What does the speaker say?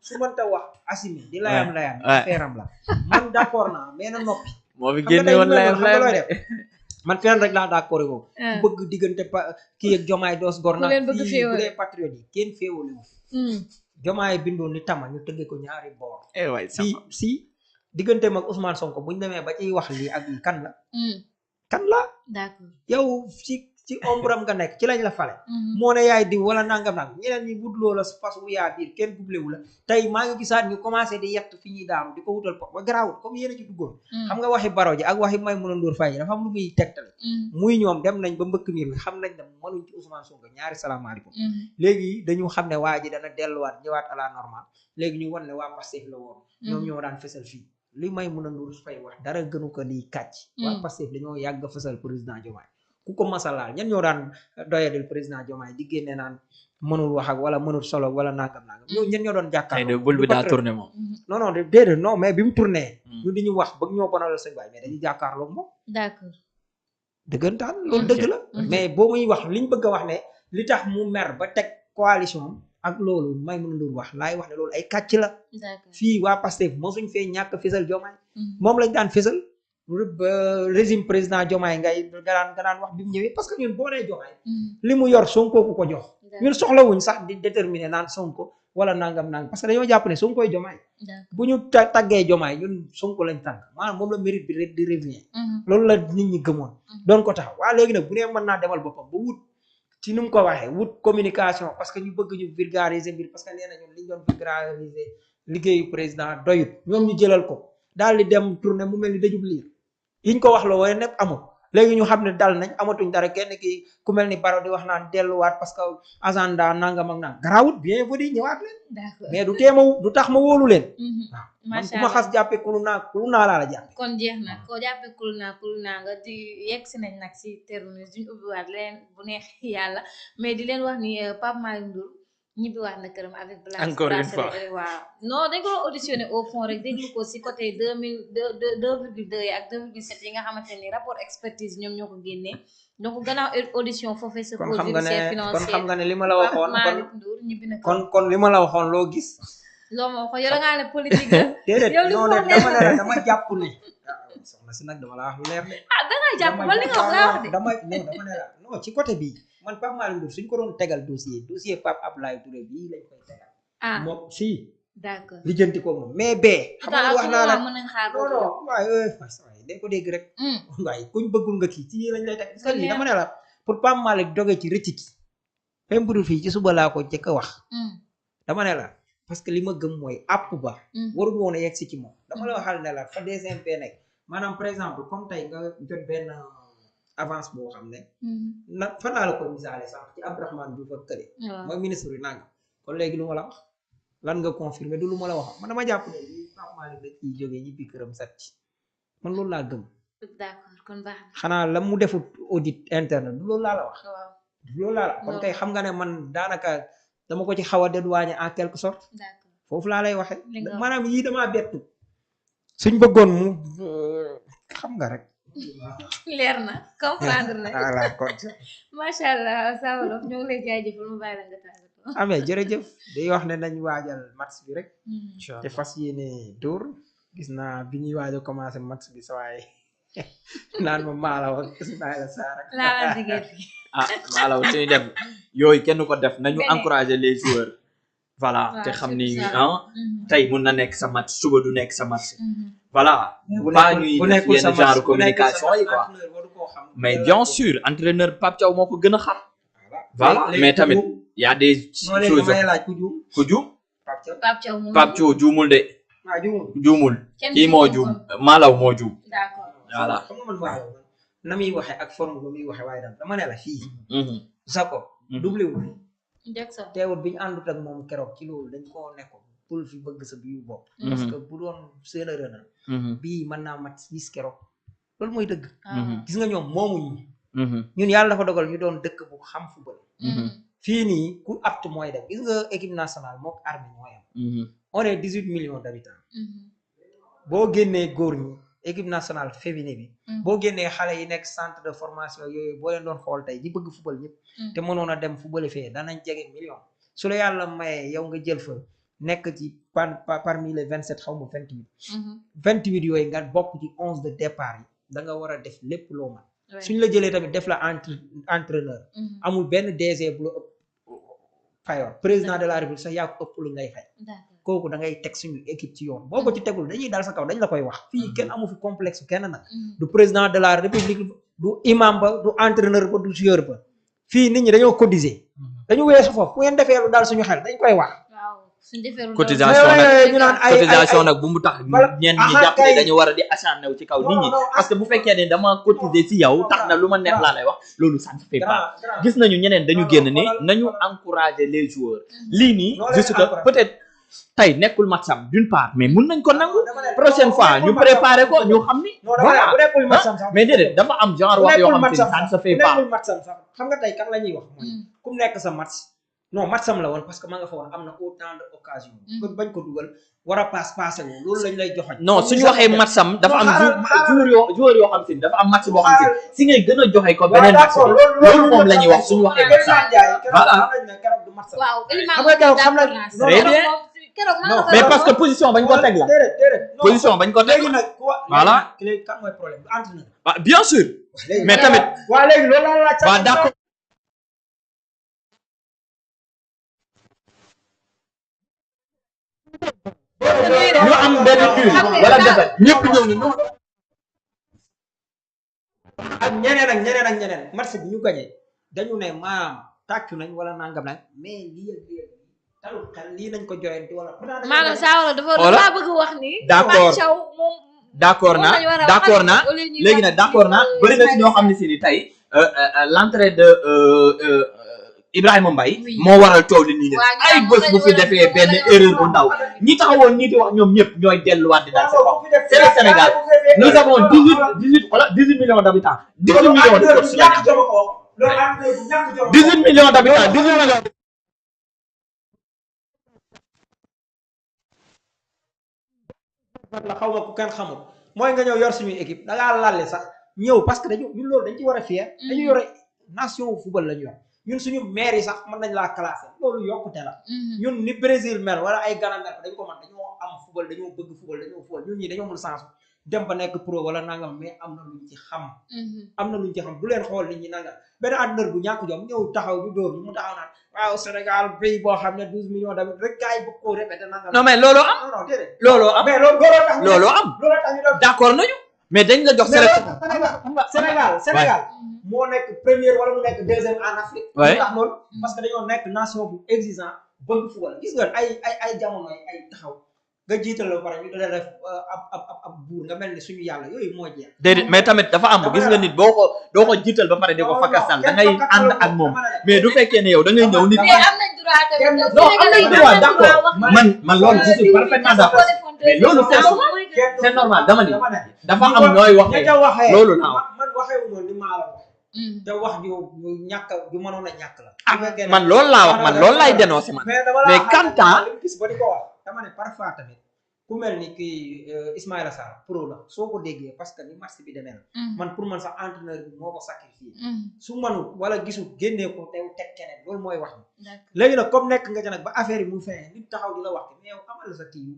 su mënta wax assimi di layam affaire am la man d'accord naa mais na noppi moo fi génne woon layam def man fenn rek laa d'accord moom ku bëgg diggante kii ak jomaay doos gor na fii bu dee patriote yi kenn féewale wu jomaay bindoon ni tama ñu tëgge ko ñaari boor si diggante mag Ousmane Sonko buñ demee ba ciy wax lii ak lii kan la d'accord yow ci ombram nga nekk ci lañ la fale moo ne yaay diw wala nangam ñeneen ñi wut loola fas wu yaa biir kenn dublewu la tey maa ngi gisaat ñu commencé di yett fi ñuy daanu di ko wutal po ba garaawut comme yéen a ci duggoon xam nga waxi Baro ji ak waxi Maimouna Ndour Faye dafa am lu muy tegtale muy ñoom dem nañ ba mbëkk miir bi xam nañ ne mënuñ ci Ousmane Sonko ñaari salaamaaleykum léegi dañu xam ne waa ji dana delluwaat ñëwaat à la normale léegi ñu wan ne waa Pastef la woon ñoom ñoo daan fësal fii li Maimouna Ndour Faye wax dara gënu ko di kàcc waa Pastef dañoo yàgg fësal président Diomaye ku ko masalaal ñan ñoo daan doyadil président Diomaye di génne naan mënul wax ak wala mënul solo wala nangam ñoo ñan ñoo doon jàkkaarloo bul bi daa tourné moom non déedéet non mais bi mu tourné ñu di ñu wax bëgg ñoo bonalal sëñ baay mais dañuy jàkkaarloo moom d'accord dëggantaan loolu dëgg la mais boo muy wax liñ bëgg a wax ne li tax mu mer ba teg coalition ak loolu may mën a ndur wax laay wax ne loolu ay kàcc la fii waa Pastef mosuñ fee ñàkk fésal Diomaye moom lañ daan fésal régime président Diomaye nga daan wax bi mu ñëwee parce que ñun boo nee Diomaye li mu yor Sonko ku ko jox ñun soxlawuñ sax di déterminer naan Sonko wala nangam parce que dañoo jàpp ne Sonkoy Diomaye bu ñu taggee Diomaye ñun Sonko lañ tàgg maanaam moom la mérite bi di revient loolu la nit ñi gëmoon doon ko taxaw waa léegi nag bu nee mën naa demal boppam ba wut ci ni mu ko waxee wut communication parce que ñu bëgg ñu vulgariser mbir parce que nee na ñun liñ doon vulgariser liggéeyu président doyut ñoom ñu jëlal ko daal di dem tourné mu mel ni dajub liir yiñ ko wax la wooye nepp amul léegi ñu xam ne dal nañ amatuñ dara kenn ki ku mel ni Baro di wax naan delluwaat parce que agenda nangam ak naan garaawut bien fa di ñëwaat leen mais du teema du tax ma wóolu leen waaw man ku ma xas jàppe kulu naa laa la jàppe kon jeex na ko jàppe kulu naa nga di yegg si nañ nag si terminus duñu ubbiwaat leen bu neex yàlla mais di leen wax ni Pape Malick Ndour ñibbiwaat na këram avec encore une fois waaw non dañ ko auditionné au fond rek déglu ko si côté 2,2 yi ak 2,7 yi nga xamante ni rapport expertise ñoom ñoo ko génnee donc gannaaw audition foofee sa pose judiciaire financière kon xam nga ne li ma la waxoon Malick Ndour ñibbi na kon li ma la waxoon loo gis loo ma waxoon yow da ngaa ne politique la déedéet non dama ne la dama jàpp ne soxna si nag dama la wax lu leer de da nga jàpp ba li nga wax laa wax de dama ne la non ci côté bii man Pape Malick Ndour suñ ko doon tegal dossier Pape Abdoulaye Touré bii lañ koy tegal moom si d'accord lijjanti ko moom mais bee xam nga wax naa la mën nañ xaar non waaye dañ ko dégg rek waaye kuñ bëggul nga kii ci yii lañ lay teg sa lii dama ne la pour Pape Malick doge ci rëcc ki même bu dul fii ci suba laa ko jëkk a wax dama ne la parce que li ma gëm mooy àpp ba warul woon a yegg si ci moom dama la waxal ne la fa DCMP nekk maanaam par exemple comme tey nga jot benn avance boo xam ne nag fan laa la ko misaale sax ci Abdourahmane Diouf ak kële mooy ministre yi nanga kon léegi lu ma la wax lan nga confirmer du lu ma la wax man dama jàpp ne lii Pape Malick da ciy jógee ñibbi këram sat ci man loolu laa gëm d'accord kon baax na xanaa la mu defut audit interne du loolu laa la wax du loolu laa la kon kay xam nga ne man daanaka dama ko ci xaw a dédouané en quelque sorte foofu laa lay waxe maanaam yii damaa bettu suñ bëggoon mu xam nga rek leer na comprendre na voilà kon macha allah Sawolof ñoo ngi lay jaajëfal mu bàyyi la nga tàggatoo amee jërëjëf day wax ne nañ waajal match bi rek te fas yéene dóor gis naa bi ñuy waaj a commencé match bi sawaay naan ma maalaw ak Ismaïla Sarr ak laa digéen maalaw suñu def yooyu kenn ko def nañu encourager les joueurs voilà te xam ni tey mun na nekk sa match suba du nekk sa match voilà pas ñuy def yenn genre communication yi quoi mais bien sûr entraîneur Pape Thiaw moo ko gën a xam voilà mais tamit y a des choses ku juum Pape Thiaw juumul de juumul kii moo juum maalaw moo juum voilà xam nga man maalaw na muy waxe ak forme ba muy waxe waaye dama ne la fii Jacob doublé wul teewul bi ñu àndut ak moom keroog ci loolu dañ koo nekkoon pour fi bëgg sa biu bopp parce que bu doon séeréer na bii mën naa mat 6 keroog loolu mooy dëgg gis nga ñoom moomuñu ñun yàlla dafa dogal ñu doon dëkk bu xam football fii nii ku apte mooy dem gis nga équipe nationale mook armée mooy am on est 18 millions d'habitants boo génnee góor ñi équipe nationale féminine bi boo génnee xale yi nekk centre de formation yooyu boo leen doon xool tey ñi bëgg football ñëpp te mënoon a dem football fee danañ jege million su la yàlla mayee yow nga jël fa nekk ci parmi les 27 xaw ma 28. 28 yooyu nga bokk ci 11 de départ yi da nga war a def lépp loo mën. suñ la jëlee tamit def la entraîneur. amul benn DG bu la ëpp fayoon président de la république sax yaa ko ëpp lu ngay fay. kooku da ngay teg suñu équipe ci yoon boo ko ci tegul dañuy dal sa kaw dañ la koy wax fii kenn amu fi complexe kenn nag. du président de la république du imam ba du entraîneur ba du joueur ba fii nit ñi dañoo cotiser. dañu weesu foofu bu ngeen defee lu daal suñu xel dañ koy wax. cotisation nag bu mu tax ñenn ñi jàpp ne dañu war a di acharné wu ci kaw nit ñi parce que bu fekkee ne dama cotiser ci yow tax na lu ma neex laa lay wax loolu ça ne fait pas gis nañu ñeneen dañu génn ni nañu encourager les joueurs lii nii juste que peut-être tey nekkul matcham d'une part mais mun nañ ko nangu prochaine fois ñu préparer ko ñu xam ni voilà mais déedéet dafa am genre wax yoo xam te ça ne se fait pas xam nga tey kan la ñuy wax mooy ku nekk sa match non matcham la woon parce que ma nga fa woon am na autant de occasion bañ ko dugal war a passé wu loolu lañ lay joxoñ non suñu waxee matcham dafa am joueur yoo xam si dafa am match boo xam si ngay gën a joxe ko beneen match bi loolu moom la ñuy wax suñu waxee matcham très bien mais parce que position bañ ko teg la position bañ ko teg la voilà kan mooy problème du entraîneur bien sûr mais tamit waa léegi loolu la laaj waaw d'accord ñu am benn tur wala defet ñëpp ñëw ni non ak ñeneen match bi ñu gagné dañu ne maanaam tàccu nañ wala nangam nañ mais lii talu xel lii nañ ko joyenti wala maanaam saa dafa bëgg wax ni d'accord naa léegi nag d'accord naa bëri na ci ñoo xam ne si ni tey l'entrée de Ibrahima Mbaye moo waral coow li nii ay bés bu fi defee benn erreur bu ndaw ñi taxawoon ñi di wax ñoom ñëpp ñooy delluwaat di daal seen bopp c'est le Sénégal nous avons 18 millions d'habitants 18 millions de coach 18 millions d'habitants 18 millions la xaw ma ku kenn xamul mooy nga ñëw yor suñuy équipe da ngaa lalle sax ñëw parce que dañu ñun loolu dañ ci war a fier dañu yore nation football lañu yor ñun suñu maire yi sax mën nañ laa classé loolu yokkute la ñun ni Brésil mel wala ay Ghana mel dañ ko mën dañoo am football dañoo bëgg football dañoo football ñun ñi dañoo mën sens dem ba nekk pro wala nangam mais am na luñ ci xam bu leen xool nit ñi nangam benn entraîneur bu ñàkk jom ñëw taxaw ñu dóor ñu mu taxaw naan waaw Sénégal pays boo xam ne 12 millions d'habitants rek gars yi bëgg koo répété nangam non mais looloo am mais looloo am d'accord nañu mais dañ la jox Sénégal moo nekk première wala mu nekk deuxième en Afrique lu tax loolu parce que dañoo nekk nation bu exigeant bëgg football gis nga ay jamono ay taxaw nga jiital la pare ñu da def ab buur nga mel ni suñu yàlla yooyu moo jeex déedéet mais tamit dafa am gis nga nit doo ko jiital ba pare di ko fakasal da ngay ànd ak moom mais du fekkee ne yow da ngay ñëw nit mais am nañ droit tamit non am nañ droit d'accord man loolu je suis parfaitement d'accord mais loolu c'est normal dama ni dafa am nooy waxee loolu laa wax man waxewu ma ni maa la wax te wax ju ñàkk ju mënoon a ñàkk la man loolu laa wax man loolu laay dénoncer man mais quand gis ba di ko wax dama ne parfois tamit ku mel ni kii Ismaïla Sarr pro la soo ko déggee parce que ni match bi demee na man pour man sax entraîneur bi moo ko sacrifié su manul wala gisul génnee ko tew teg keneen loolu mooy wax ni léegi nag comme nekk nga ca nag ba affaire yi mu fin nit taxaw di la wax mais yow amal sa kii